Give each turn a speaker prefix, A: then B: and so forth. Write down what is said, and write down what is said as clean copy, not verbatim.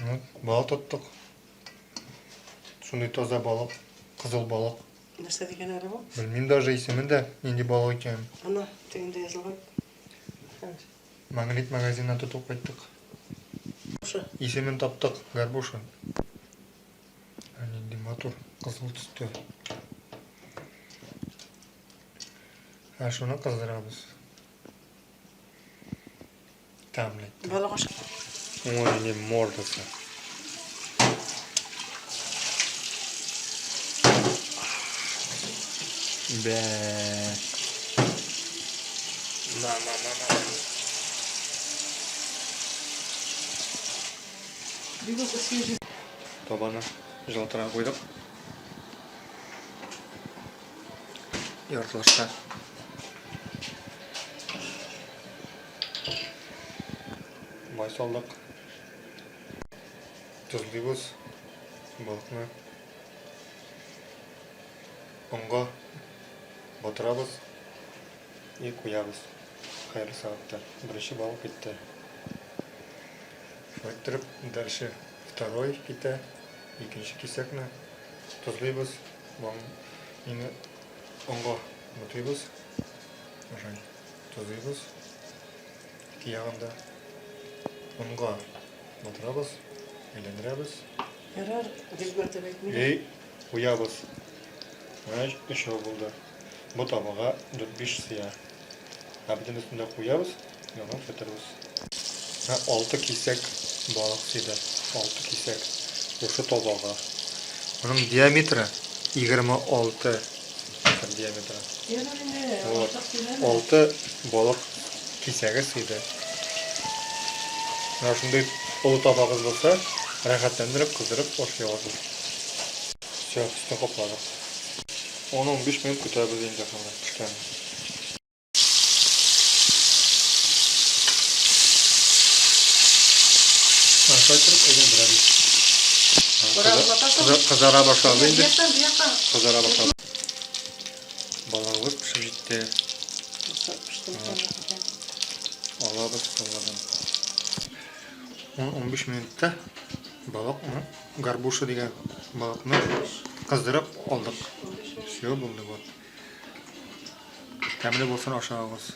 A: Ну, балык тоттык. Шундый таза балык, кызыл балык.
B: Нәрсә дигән әле бу?
A: Белмим даже исемен дә, нинди балык икәнен.
B: Ана, тегендә язылган. Хәзер.
A: Магнит магазиннан тотып кайттык.
B: Горбуша.
A: Исемен таптык, горбуша. Ә нинди матур, кызыл төстә. Ә шуны кыздырабыз. Тәмле.
B: Балык аша.
A: Ой, не мордасы. Бә. На, на, на, на. Табаны жылтыра куйдык. Яртылышка. Май салдык. Тозлыйбыз балыкны. Онга батырабыз и куябыз. Хәерле сәгатьтә. Беренче балык китте. Шулай иттереп, дальше второй китә. Икенче кисәкне тозлыйбыз. Инде онга бутыйбыз. Ашай. Тозлыйбыз. Ике ягын да онга батырабыз, әйләндерәбез.
B: Ярар, дип мәртәбә әйтмим.
A: И куябыз. Менә өчәү булды. Бу табага 4-5 сыя. Ә бөтен өстендә куябыз, яңадан кайтарабыз. Менә 6 кисәк балык сыйды. 6 кисәк. Шушы табага. Моның диаметры 26 метр диаметры. Вот. Алты балык кисәге сыйды. Менә шундый олы табагыз булса, рәхәтләндереп, кыздырып ашый аласыз. Все, өстен капладык. 10-15 минут көтәбез инде хәзер пешкәнен. Шулай иттереп әйләндерәбез. Кызара башлады инде. Кызара башлады. Балыгыбыз пешеп җитте. Алабыз табадан. 10-15 минутта балыкны, горбуша дигән балыкны кыздырып алдык. Все булды вот. Тәмле булсын ашагыз.